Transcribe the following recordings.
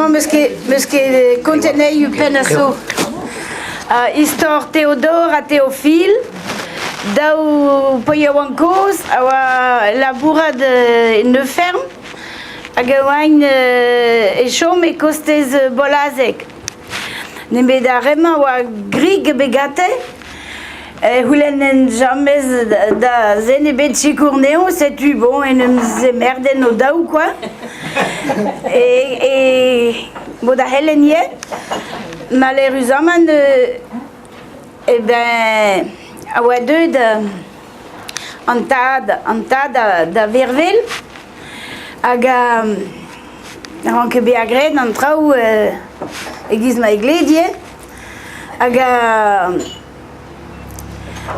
dra-mañ 'meus ket 'meus ket kontet anezhi penn a zo. Istor Theodor ha Théophile, daou paotr yaouank kozh a oa labourat en ur ferm hag a oaint e chom e kostez Bolazeg. Nemet ar re-mañ a oa grik ebet gante, e c'houlennent james da zen ebet sikour anezho, setu bon en em zemerdent o-daou quoi. E, e mod a c'hellen ivez, maleüruzamant eh ben a oa deuet an tad an tad da vervel hag a ranke bezañ graet an traoù e-giz ma e gledie hag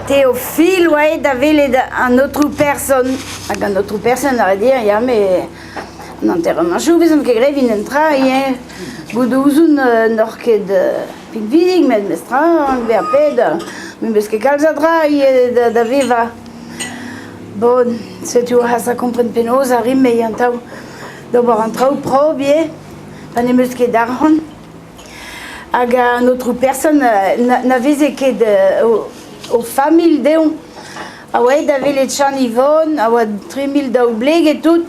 Théophile oa aet da welet an aotrou person hag an aotrou person a ra ya met an hanter-mañchoù 'vezont ket graet evit un dra ivez goût ouzon n'oc'h ket pinvidik met mestra bezañ pet n'em eus ket kalz a dra ivez da vevañ. Bon, setu oc'h a kompren penaos a rin-me an taol d'ober an traoù propr ivez pa n'em eus ket arc'hant. Hag an aotrou person na veze ket o familh dezhañ a oa aet da welet Chan Yvonne, a oa 3000 bleg e tout,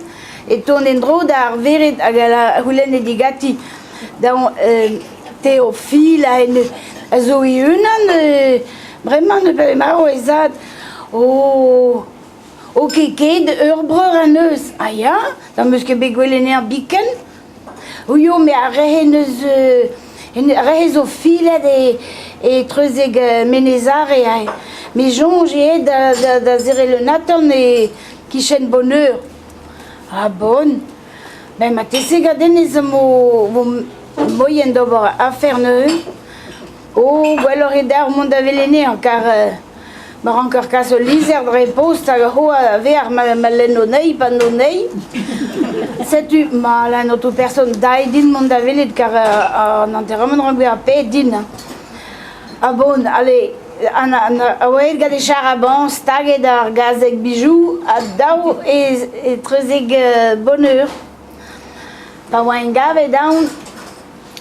e tont en-dro da ar vered hag a c'houlenne diganti da Théophile a zo e-unan bremañ e marv he zad. Oh, o ket ket ur breur en deus. Ah ya, n'am eus ket bet gwelet anezhañ biken. Ouio, me ar re neus ar re zo filet e e treuzeg Menez-Are aze. Me soñj eo da da da zerc'hel un atant e-kichen Boneur. Ah bon? Ben marteze gant hennezh vo vo moien d'ober afer neuze. Oh, gwelloc'h eo deoc'h mont da welet anezhañ kar ma ranker kas ul lizher dre post hag c'hoazh a-vec'h ma lenno anezhi pa n'o anezhi. Setu ma lenn aotrou person daet din mont da welet kar an enterrement rank bezañ paeet din. Ah bon, allez, an, an, a oa aet gant e char-à-banc staget ar gazeg Bijou ha dav etrezek Bonheur. Pa oa engavet aon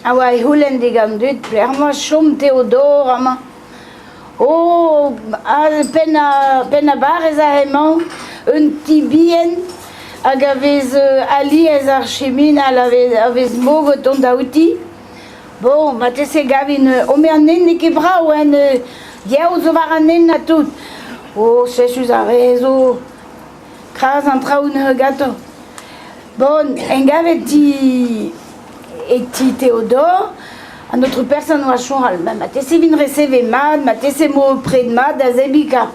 a oa e c'houlenn digant dud pelec'h emañ chom Teodor amañ. Oh, penn penn a-barrez aze emañ, un ti bihan hag a vez alies ar chiminal a vez a vez mog o tont da outi. Bon, marteze 'gavin oh met an hent n'eo ket brav hein, diaoul zo war an hent ha tout. Oh, setu ar re zo kras an traoù neuze ganto. Bon, engavet ti e ti Théodore, an aotrou person oa soñjal, ma marteze 'vin resevet mat, marteze 'mo pred mat da zebriñ kar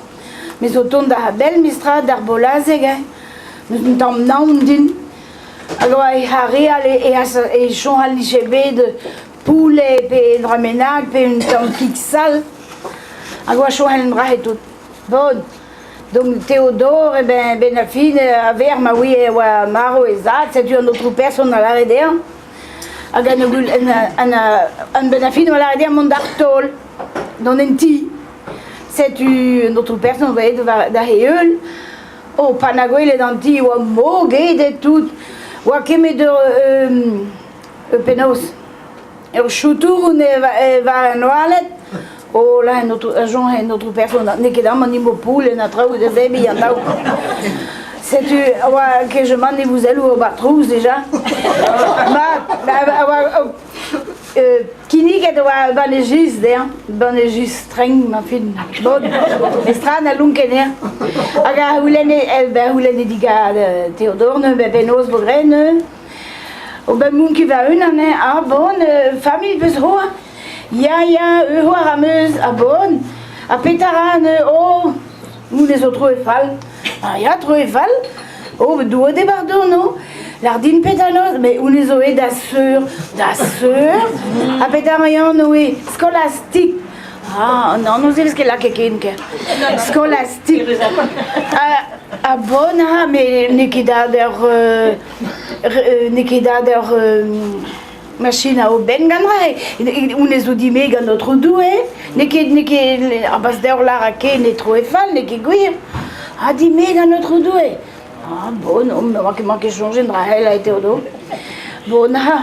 me zo tont da a-bell mestra d'ar bolazeg hein, n'eus un tamm naon din. Hag oa e c'hareal e soñjal 'nije bet poulet pe un dra bennak pe un tamm kig sall hag oa soñjal un dra tout. Bon, Donc Théodore, eh ben, ben ar fin, a-vec'h ma ouie e oa marv e zad, setu an aotrou person a lâre dezhañ. Hag an, an, an, ben ar fin a lâre dezhañ mont d'ar taol, dont en ti. Setu an aotrou person oa aet war da he heul. Oh, pa 'na gwelet an ti oa mogedet tout. Oa kemet ur, ur penaos Ur choutouroun eo war an oaled. Oh là, en autre, soñj en autre person, n'eo ket amañ ni 'mo poulenn ha traoù da zebriñ an daou. Setu a oa kejemant e vouzelloù ober trouz deja. Mat, a oa kinniget a oa banne jus dezhañ, banne jus streng ma fin. Bon, estra na lonket anezhañ. Hag a c'houlenne, ben c'houlenne digant Théodore neuze, penaos 'vo graet neuze. Oh ben m'on ket va-unan hein, ah bon, familh 'peus c'hoazh? Ya, ya, ur c'hoar am eus, ah bon, ha petra 'ra neuze? Oh, honnezh zo troet fall. Ah ya, troet fall? Oh, Doue d'e bardono. Lar din petra noz? Mais honnezh zo aet da seur, da seur? Ha petra 'ra anv eo? Skolastik. Ah, an anv-se 'vez ket lakaet ken, ker. Skolastik. Ah, ah bon, ah, mais n'eo ket dat ur... n'eo ket dat ur machine a obenn gant ra honnezh zo dime gant Aotrou Doue n'eo ket n'eo ket a-barzh deoc'h lâret ken e troe fall n'eo ket gwir ha dime gant Aotrou Doue ah bon non emañ ket soñjet dra hell a Théodo bon ha.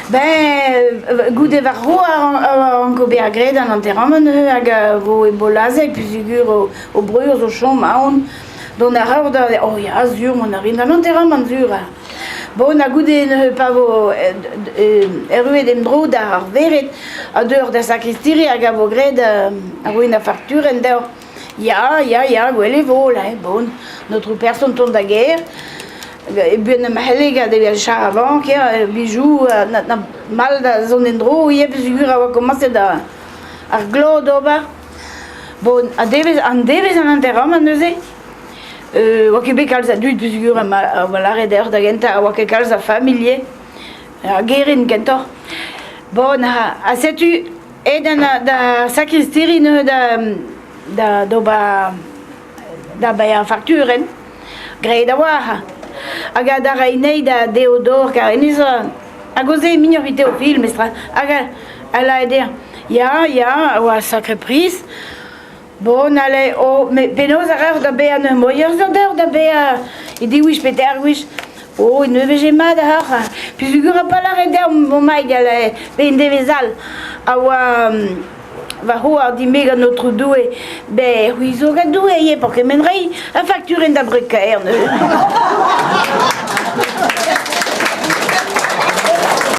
Ben, goude war-dro a ranko bezañ graet an enterramant neuze hag a vo e Bolazeg peogwir o breur zo chom aon. Dont a ra da oh ya sur mont a rin d'an enterramant sur. Bon ha goude neuze pa vo erruet en-dro d'ar vered a deur da sakristiri hag a vo graet a roin ar fakturenn deoc'h. Ya, ya, ya, gwell e vo, là, bon, an aotrou person tont da gêr, buan ma c'helle gant evel char-avañk, ya, bijoù, na mall da zont en-dro ivez peogwir a oa komañset ar glav d'ober. Bon, ha devezh, an devezh an enterramant neuze, oa ket bet kalz a dud peogwir a oa lâret deoc'h da gentañ, a oa ket kalz a familh ivez, a gerent kentoc'h. Bon, ha setu Aet da sakristiri neuze da d'ober da baeañ ar fakturenn, graet a-walc'h. Hag da reiñ anezhi da Deodor kar hennezh a gaoze muioc'h evit Teofil memestra. Hag a lâre dezhañ ya, ya, a oa sakre priz. Bon, allez, oh, met penaos a raoc'h da baeañ neuze? Moier zo deoc'h da baeañ e div wech pe teir gwech. Oh, ne veze mat ac'hanoc'h. Peogwir a pa lâret deomp bomaik pe un devezh all a oa va c'hoar din-me gant Aotrou Doue, ben c'hwi zo gant Doue ivez pour kement reiñ ur fakturenn da breud-kaer neuze.